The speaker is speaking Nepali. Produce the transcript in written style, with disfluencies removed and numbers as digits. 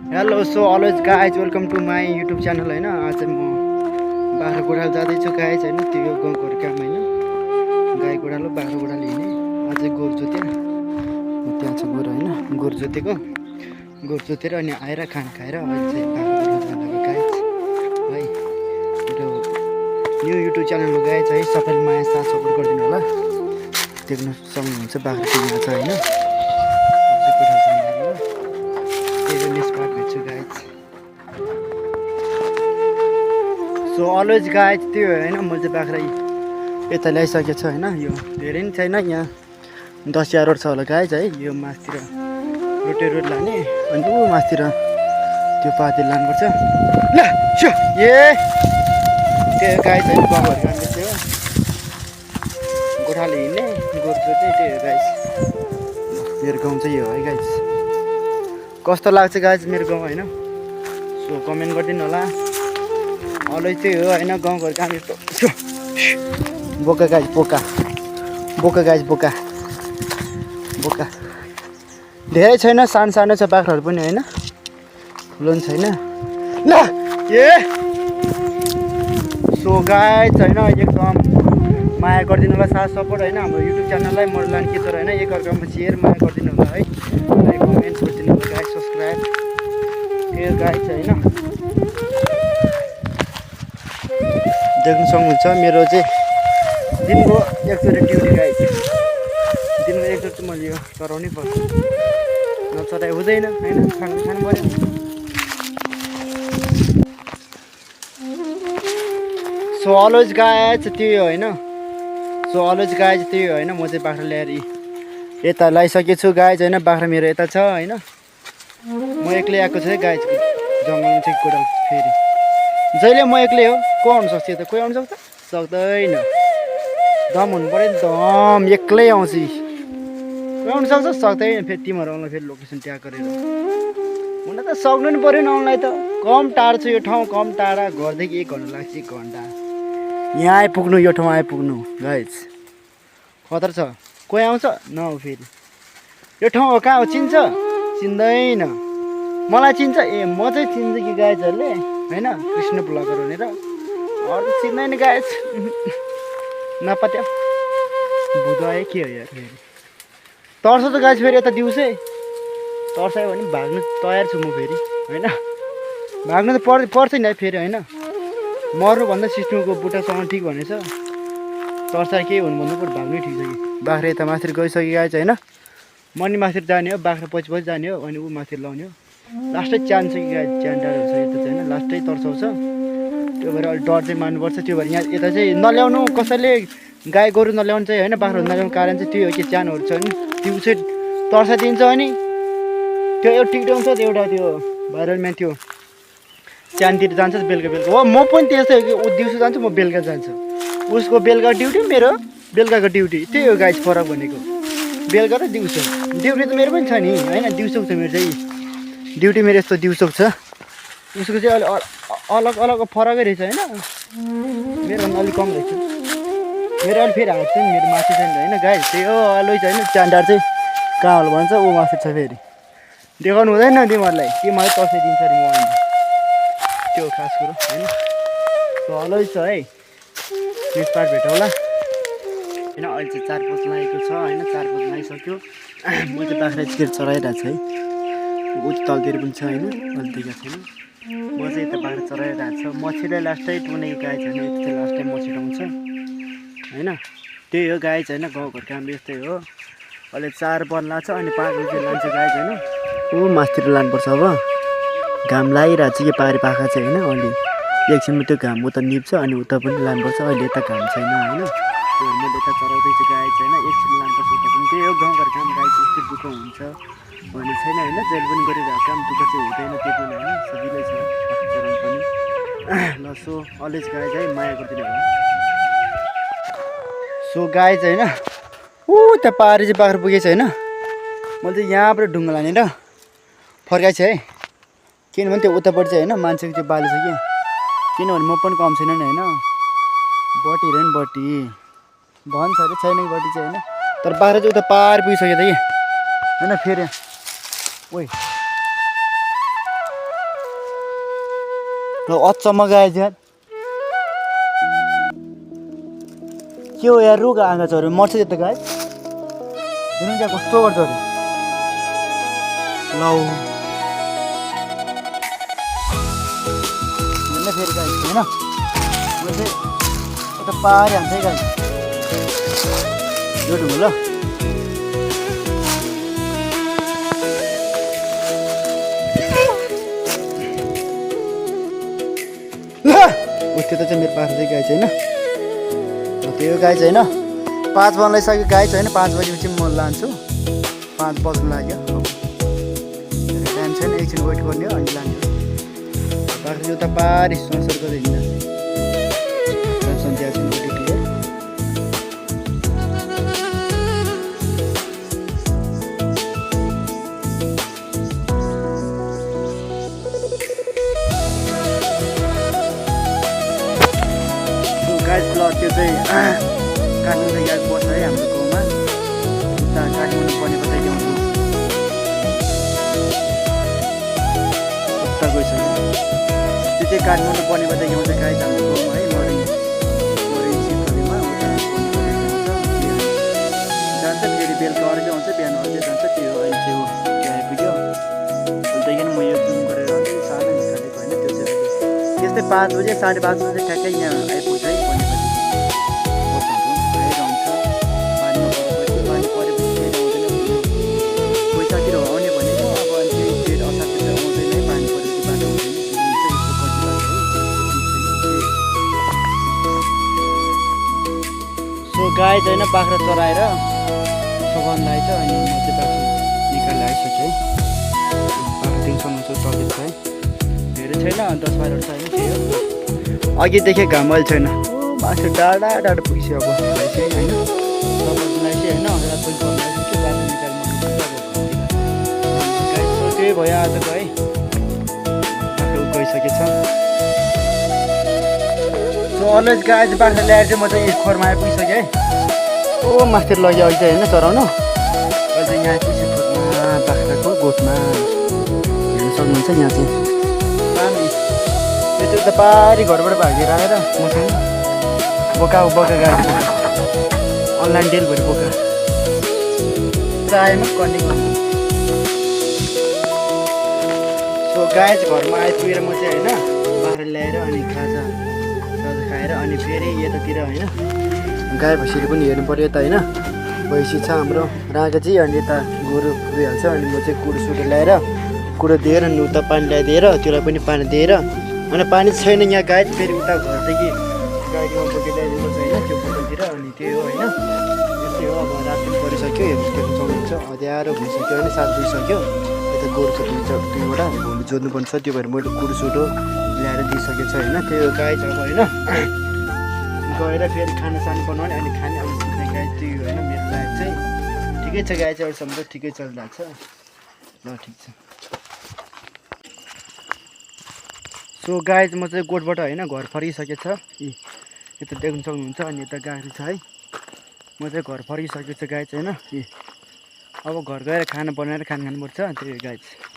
Hello so always guys welcome to my YouTube channel होइन। आज म बाख्रा गोडालो जाँदैछु गाइज होइन। त्यो गाउँको काम होइन, गाई गोडालो बाख्रा गोडालो हिँड्ने। अझै गोरु जोत्यो, त्यहाँ छ गोरु होइन। गोरु जोतेको, गोरु जोतेर अनि आएर खाना खाएर अहिले चाहिँ बाख्रा गोडालो जाँदाको गाइज है। मेरो न्यू युट्युब च्यानलको गाइज है, सबैले माया साथ सपोर्ट गरिदिनु होला। देख्न सक्नुहुन्छ बाख्रा किनेको छ होइन। सो अलवेज गाइज त्यो होइन, म चाहिँ बाख्रा यता ल्याइसकेको छु होइन। यो धेरै पनि छैन, यहाँ 10 रोड छ होला गाइज है। यो मासतिर रोटे रोड लाने अनि ऊ मासतिर त्यो पातिर लानुपर्छ ल। ए त्यो गाइज होइन, बाबाहरू कामले थियो गोठाले हिँड्ने गोरु जोत्ने, त्यही हो गाइज। मेरो गाउँ चाहिँ यो है गाइज। कस्तो लाग्छ गाइज मेरो गाउँ होइन, सो कमेन्ट गरिदिनु होला। अलवेज त्यही हो होइन, गाउँघर काम यस्तो बोका गाइज, बोका बोका गाइज, बोका बोका धेरै छैन, सानो सानो छ बाख्राहरू पनि होइन, ठुलो पनि छैन ल। ए सो गाइज होइन, एकदम माया गरिदिनु होला, साथ सपोर्ट होइन हाम्रो युट्युब च्यानललाई। म लाने के तर होइन, एकअर्कामा सेयर माया गरिदिनु होला है, लाइक कमेन्ट गरिदिनु होला गाइज, सब्सक्राइब त्यो गाइज होइन। देख्न सक्नुहुन्छ मेरो चाहिँ दिनको एकचोटि ड्युटी गाइज। दिनको एकचोटि चाहिँ मैले यो चराउनै पर्छ, नचराइ हुँदैन होइन, खानु पऱ्यो। सो अलवेज गाइज त्यही हो होइन, सो अलवेज गाइज त्यही हो होइन। म चाहिँ बाख्रा ल्याएर यता ल्याइसकेको छु गाइज होइन। बाख्रा मेरो यता छ होइन, म एक्लै आएको छु है गाइज। जङ्गलमा चाहिँ गोडाल फेरि जहिले म एक्लै हो, को आउनु सक्छ यता? कोही आउनु सक्छ? सक्दैन, दम हुनु पऱ्यो नि, दम एक्लै आउँछ। कोही आउनु सक्छ? सक्दैन। फेरि तिमीहरू आउनु फेरि लोकेसन ट्याग गरेर हुन त सक्नु नि पऱ्यो नि आउनुलाई त। कम टाढो छ यो ठाउँ, कम टाढा, घरदेखि 1 घन्टा लाग्छ। 1 घन्टा यहाँ आइपुग्नु, यो ठाउँ आइपुग्नु गाइज खतर छ। कोही आउँछ न फेरि यो ठाउँ हो, कहाँ हो? चिन्छ? चिन्दैन। मलाई चिन्छ? ए म चाहिँ चिन्छ कि गाइजहरूले होइन, कृष्ण ब्लगर भनेर। अरू त चिन्दैन गाइज, नपत्या भुत आयो के हो यार। फेरि तर्छ त गाइज, फेरि यता दिउँसै तर्सायो भने भाग्नु तयार छु म फेरि होइन। भाग्नु त पर्छ नि फेरि होइन, मर्नुभन्दा सिस्टमको बुट्टासँग ठिक भनेछ। तर्सायो केही हुनुभन्दा बरु भाग्नै ठिक छ कि। बाख्रा यता माथि गइसक्यो गाइज होइन। मनी माथि जाने हो, बाख्रा पछि पछि जाने हो, अनि ऊ माथि लाउने हो। लास्टै च्यान छ कि गाइज, च्यान डाँडो छ यता चाहिँ होइन, लास्टै तर्साउँछ। त्यो भएर अलिक डर चाहिँ मान्नुपर्छ। त्यो भएर यहाँ यता चाहिँ नल्याउनु, कसैले गाई गोरु नल्याउनु चाहिँ होइन, बाख्राहरू नल्याउनु कारण चाहिँ त्यही हो कि च्यानहरू छ नि त्यो चाहिँ तर्साइदिन्छ। अनि त्यो एउटा टिकटक छ एउटा त्यो भाइरल म्यान, त्यो च्यानतिर जान्छ बेलुका बेलुका हो। म पनि त्यस्तै हो कि, ऊ दिउँसो जान्छु, म बेलुका जान्छु। उसको बेलुका ड्युटी, मेरो बेलुकाको ड्युटी, त्यही हो गाइज फरक भनेको। बेलुका र दिउँसो ड्युटी त मेरो पनि छ नि होइन, दिउँसोको छ मेरो चाहिँ ड्युटी। मेरो यस्तो दिउँसोको छ, उसको चाहिँ अलग अलग फरकै रहेछ होइन। मेरो भन्दा अलिक कम रहेछ, मेरो अलिक फेरि हात छ नि, मेरो माथि छैन होइन गाइज। त्यही हो अलवेज होइन, स्ट्यान्डर्ड चाहिँ कहाँ होला भन्छ, ऊ माथि छ। फेरि देखाउनु हुँदैन तिमीहरूलाई, के मलाई तर्साइदिन्छ अरे म होइन, त्यो खास कुरो होइन। सो अलवेज छ है, नेक्स्ट पार्ट भेटौँला होइन। अहिले चाहिँ 4-5 लागेको छ होइन, 4-5 लागिसक्यो। म चाहिँ बाख्रा यतिखेर चराइरहेको छु है, ऊ तलतिर पनि छ होइन, अहिले देखाएको छैन। म चाहिँ यता बाख्रा चराइरहेको छ। मछिलाई लास्टै टुने गाई छैन, यति लास्टै मछि आउँछ होइन। त्यही हो गाई छैन, गाउँघर काम यस्तै हो। अहिले 4 बन्ला छ अनि 5 बजी लान्छ गाई छैन। ऊ मासतिर लानुपर्छ अब, घाम लागिरहेको छ कि पारि पाखा चाहिँ होइन। अहिले एकछिनमा त्यो घाम उता निप्छ अनि उता पनि लानुपर्छ। अहिले यता घाम छैन होइन, त्यो मैले यता चराउँदैछु गाई छैन, एकछिन लानुपर्छ उता पनि। त्यही हो गाउँघर काम गाई चाहिँ यस्तै दुःख हुन्छ भन्ने छैन होइन। जहिले पनि गरिरहेको काम दुःख चाहिँ हुँदैन, त्यो पनि होइन, सजिलै छ चराउनु पनि ल। सो अलवेज गाई चाहिँ माया गरिदिनु होला। सो गाई चाहिँ होइन, ऊ त्यहाँ पारि चाहिँ बाख्रा पुगेछ होइन। मैले चाहिँ यहाँबाट ढुङ्गा लाने र फर्काएछ है, किनभने त्यो उतापट्टि चाहिँ होइन मान्छेको त्यो बाली छ कि, किनभने म पनि कम छैन नि होइन। बटी हेर नि, बटी भन्छ अरे छैन कि बटी चाहिँ होइन। तर बाख्रा चाहिँ उता पार पुगिसक्यो त कि होइन। फेरि ओइ ल अचम्म गाइज यार के हो यार रुगा आँगा चऱ्यो मर्छ त्यो त गाइज हेर्नु त्यहाँ कस्तो गर्छ अरे लौ हेर्न फेरि गाइज होइन म चाहिँ यता पारि हान्छ है गाइज यो ढुङ्गो ल त्यो त चाहिँ मेरो पाखा चाहिँ गाई चाहिँ होइन त्यो गाई चाहिँ होइन 5 बज्न लागिसक्यो गाई चाहिँ होइन 5 बजेपछि म लान्छु 5 बज्नु लाग्यो टाइम छैन एकछिन वेट गर्ने हो अनि लान्छु बाख्रा उता पारि संसार गरेर हिँड्दा सन्ध्या चाहिँ क्लियर ल त्यो चाहिँ काठमाडौँ याद बस्छ है हाम्रो गाउँमा उता काठमाडौँ पर्ने कतै ल्याउँछु उता गइसक्यो त्यो चाहिँ काठमाडौँ पर्ने कतै ल्याउँछ गाई हाम्रो गाउँमा है मरै सिलगढीमा उता जान्छ फेरि बेलुका अर्कै आउँछ बिहान अर्कै जान्छ त्यो अहिले चाहिँ हो त्यो आइपुग्यो त्यहाँदेखि म यो जुम गरेर सानो निकालेको होइन त्यो चाहिँ त्यस्तै 5 बजे 5:30 बजे ठ्याक्कै यहाँ आइपुग्छ है गाई चाहिँ होइन बाख्रा चराएर सघाउनु लागेछ अनि म चाहिँ बाख्रा निकालेर आइसकेँ बाख्रा दिउँसम्म चाहिँ चलेको छ है धेरै छैन 10-12 छ होइन त्यही हो अघि देखेँ घाम अहिले छैन मासु डाँडा डाँडा पुगिसक्यो अब चाहिँ होइन सबैलाई चाहिँ होइन रात पनि पर्ने के बाख्रा निकाल्नु गाई त्यही भयो आजको है बाख्रा गइसकेछ अलवेज गाई चाहिँ बाख्रा ल्याएर चाहिँ म चाहिँ खोरमा आइपुगिसकेँ है ओ मास्तिर लग्यो अहिले चाहिँ होइन चराउनु अहिले चाहिँ यहाँ चाहिँ खोरमा बाख्राको गोठमा हेर्न सक्नुहुन्छ यहाँ चाहिँ पानी त्यो त पारी घरबाट भागेर आएर मसँग बोका गाडी अनलाइन डेलिभरी बोका चाहेमा कन्डिङ सो गाई चाहिँ घरमा आइपुगेर म चाहिँ होइन बाख्रा ल्याएर अनि खाजा खाएर अनि फेरि यतातिर होइन गाई भैँसीले पनि हेर्नु पऱ्यो यता होइन भैँसी छ हाम्रो राँगाजी अनि यता गोरु गइहाल्छ अनि म चाहिँ कुरो सुरो ल्याएर कुरो दिएर नुता पानी ल्याइदिएर त्यसलाई पनि पानी दिएर अनि पानी छैन यहाँ गाई फेरि उता घरदेखि गाईमा बोकेर ल्याइदिएको छ होइन त्यो बोकेतिर अनि त्यही हो होइन त्यस्तै हो अब रात पनि परिसक्यो हेर्नु त्यो चलाउँछ अँध्यारो भइसक्यो होइन 7 बजिसक्यो यता गोरुको दुईवटा भोलि जोड्नुपर्ने छ त्यो भएर मैले कुरो सुरो ल्याएर दिइसकेको छ होइन त्यो गाई छ अब होइन गएर फेरि खानासाना बनाउने अनि खाने अनि सुत्ने गाई त्यो होइन मेरो लाइफ चाहिँ ठिकै छ गाई चाहिँ अहिलेसम्म त ठिकै चलिरहेको छ ल ठिक छ सो गाई म चाहिँ गोठबाट होइन घर फर्किसकेको छ यता देख्न सक्नुहुन्छ अनि यता गाडी छ है म चाहिँ घर फर्किसकेको छ गाई चाहिँ होइन अब घर गएर खाना बनाएर खानुपर्छ त्यही गाई चाहिँ